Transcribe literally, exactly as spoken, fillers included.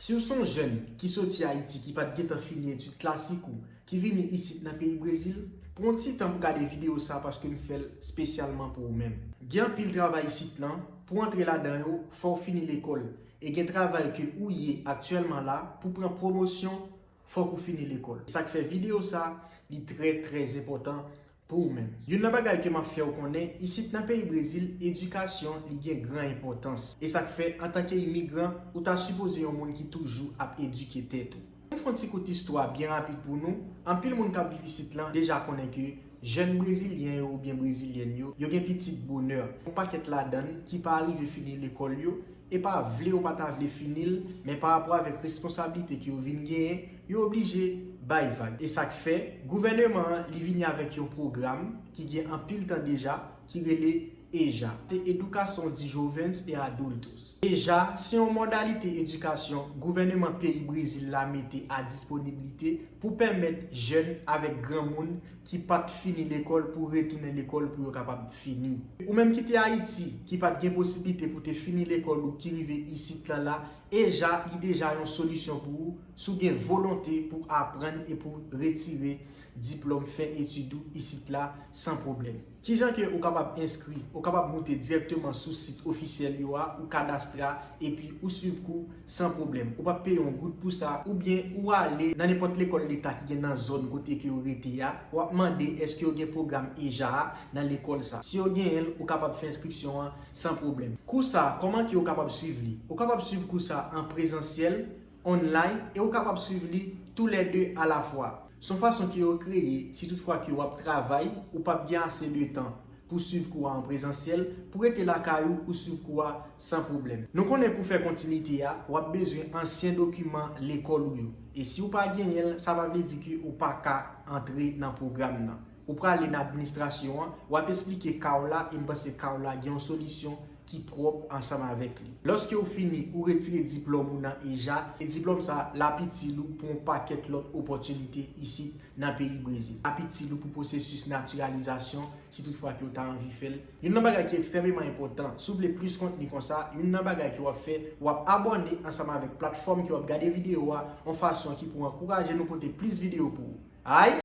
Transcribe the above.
Si w se yon jèn ki soti Ayiti ki pa t gentan fini etid klasik ou, ki vini isit nan peyi Brezil, pran yon ti tan pou gade videyo sa paske m fè l espesyalman pou ou menm. Gen anpil travay isit lan, pou w antre ladan yo, fò w fini lekòl. E gen travay ke ou ye aktyèlman la, pou pran pwomosyon, fòk ou fini lekòl. Sa k fè videyo sa, li trè, trè enpòtan pou ou menm. Youn nan bagay ke m ap fè w konnen, isit nan peyi Brezil, edikasyon, li gen gran enpòtans. E sa k fè, antanke imigran, ou ta sipoze yon moun ki toujou ap edike tèt ou. M fè yon ti kout istwa byen rapid pou nou. Anpil moun k ap viv isit lan deja konnen ke jèn brezilyen yo oubyen brezilyèn yo, yo gen pitit bonè. Yon pakèt ladan n ki pa rive fini lekòl yo, e pa vle yo pa ta vle fini l, men pa rapò avèk responsablite ke yo vin genyen, yo oblije bay vag. E sa k fè, gouvèneman an, li vini avèk yon pwogram ki gen anpil tan deja, ki rele EJA. Se Educação de Jovens e Adultos. EJA, se yon modalite edikasyon gouvèneman peyi Brezil la mete a disponiblite pou pèmèt jèn avèk granmoun ki pa t fini lekòl pou retounen lekòl pou yo kapab fini. Ou menm ki te Ayiti, ki pa t gen posiblite pou te fini lekòl ou ki rive isit lan la, EJA, li deja yon solisyon pou ou si w gen volonte pou aprann e pou retire diplòm fen etid ou isit la san pwoblèm. Kijan ke ou kapab enskri? Ou kapab moute dirèkteman sou sit ofisyèl yo a, ou kadastre a, epi ou swiv kou san pwoblèm. Ou p ap peye yon goud pou sa, oubyen ou ale nan nenpòt lekòl leta ki gen nan zòn kote ke ou rete a, w ap mande èske yo gen pwogram EJA a nan lekòl sa. Si yo genyen l, ou kapab fè enskripsyon an san pwoblèm. Kou sa, kòman ke ou kapab swiv li? Ou kapab swiv kou sa an prezansyèl, online, e ou kapab swiv li toulède alafwa. Se yon fason ke yo kreye, si toutfwa ke w ap travay, ou p ap gen ase de tan pou swiv kou a an prezansyèl, pou rete lakay ou, ou swiv kou a san pwoblèm. Nou konnen pou fè kontinite a, w ap bezwen ansyen dokiman lekòl ou yo. E si w pa genyen l, sa pa vle di ke ou pa ka antre nan pwogram nan. Ou prale nan administrasyon an, w ap esplike ka w la, e m panse ka w la gen yon solisyon ki pwòp ansanm avèk li. Lòske w fini, ou retire diplòm ou nan EJA, e diplòm sa l ap itil ou pou yon pakèt lòt opòtinite isit nan peyi Brezil. L ap itil ou pou pwosesis natiralizasyon, si toutfwa ke w ta anvi fè l. Youn nan bagay ki ekstrèmeman enpòtan, si w vle plis kontni konsa, youn nan bagay ke w ap fè, w ap abòne ansanm avèk platfòm ke w ap gade videyo a, yon fason ki pou ankouraje nou pote plis videyo pou ou. Alright?